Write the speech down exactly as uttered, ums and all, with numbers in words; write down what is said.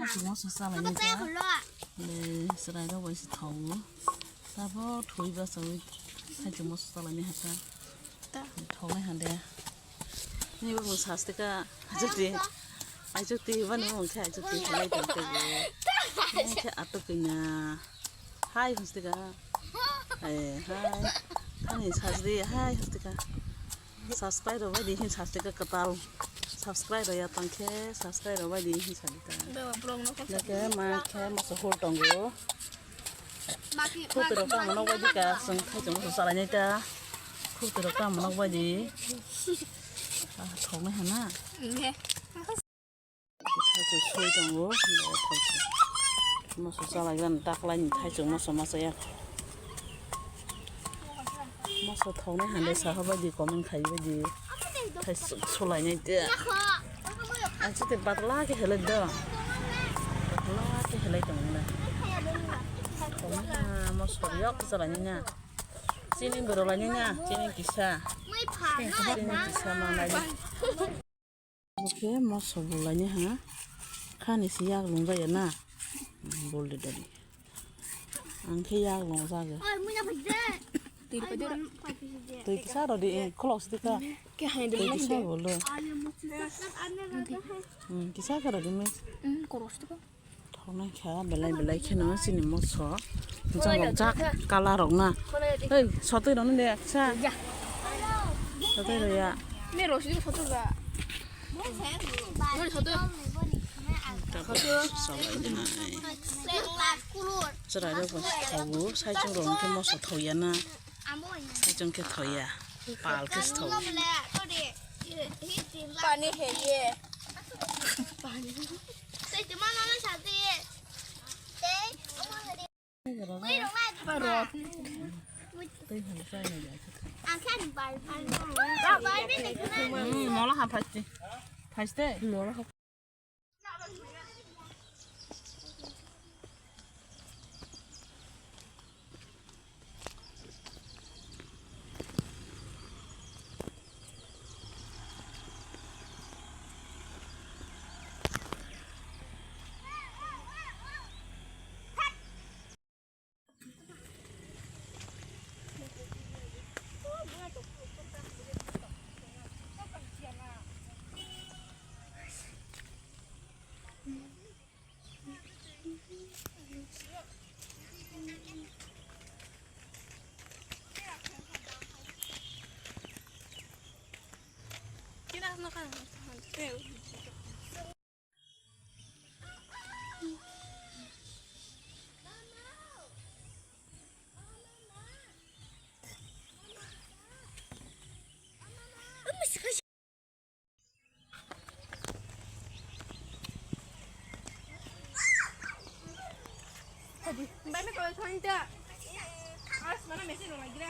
Moso salaini ta. Le chwrairok bai se thawo. Tabo thwi bachawi. Hai se moso salaini hata. Thoknai hande. Ni bo sastika. Ajuti. Ajuti bani mo khe ajuti halai tongte. Khe atukina. Hai hostika. Eh, hai. Ani sajri, hai, hostika. Subscribe rok bai di hin subscribe kwtal. Subscribe rok ya tong khe, subscribe rok bai di hin sajri ta. Leke ma khe moso hur tongo. Khurti rok tamo nok bai di ka, chwng thai chwng moso salai nai ta. Khurti rok tamo nok bai di. Ah, thok nai hana. Thaichuk soi tongo, thaichuk. Moso chalaigrani taklaini thaichuk moso masa ya. Moso thoknai hande saha bai di comment khai bai di. Thaichuk solainai de. Achi te batla ke helai do. Batla ke helai tongo na. Thoknai ha moso yok chalainai na. Chini borok lainai na, chini kisa. Chini kisa ma lai. Oke, moso bulaini ha. Khani si yak lung jaya na. Bol de dadi. Ang khe yak lung jaga. Twi kisa rodi, eh, khulok sidi ka. Twi kisa bol do. Hmm, kisa khe rodi mi. Thoknai kha belai belai kheno chini moso. Jang rok jak kala rok na. Ei, sotwi rok nang de aksa. Sotwi rok ya. Me rosidi sotwi ga. Nori sotwi. Chwrai rok bo thogo, saichung rok khe moso thoya na. Saichung khe thoya. Pal khe se thogo. Pani hai ye. Pani. Hmm, mola ha phaste. Phaste? Mola ha. Bai me kawai thani ta. As mana mesi no lagira.